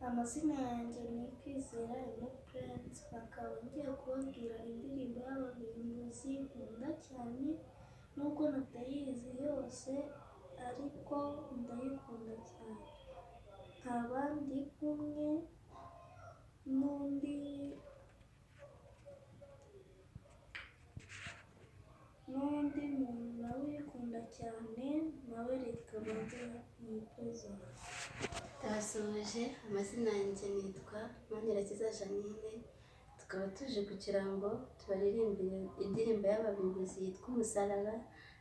Amazina yanjye ni Kwizera Aime Prince, bakaba ngiye kubabwira indirimbo y'Ababimbuzi nkunda cyane, nubwo natayizi yose ariko ndayikunda cyane. Nkaba ndi kumwe n'undi muntu nawe uyikunda cyane, nawe reka banze yipresente. Ndabasuhuje, amazina yanjye nitwa Manirakiza Jeannine, tukaba tuje kugira ngo tubaririmbire indirimbo y'Ababimbuzi yitwa Umusaraba,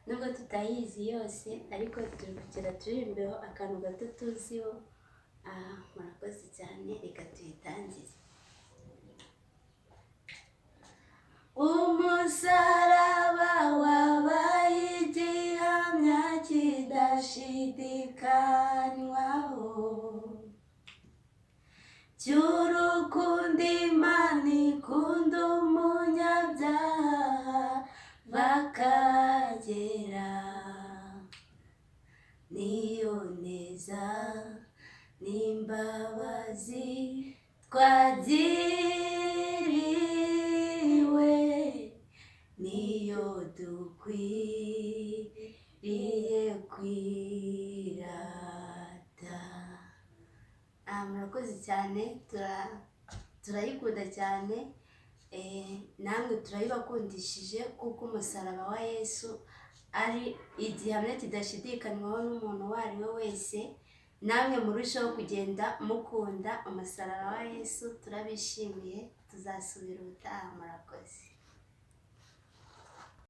nubwo tutayizi yose ariko turi kugira turirimbeho akantu gato tuziho. Murakoze cyane, reka tuyitangire. Umusaraba wabaye igihamya kidashidikanywaho cy'urukundo Imana ikunda umunyabyaha bakagera, niyo neza n'imbabazi twagiriwe, niyo dukwiriye kwirata. Murakoze cyane, turayikunda cyane, namwe turayibakundishije kuko umusaraba wa Yesu ari igihamya kidashidikanywaho n'umuntu uwo ari we wese. Namwe murusheho kugenda mukunda umusaraba wa Yesu, turabishimiye, tuzasubira ubutaha, murakoze.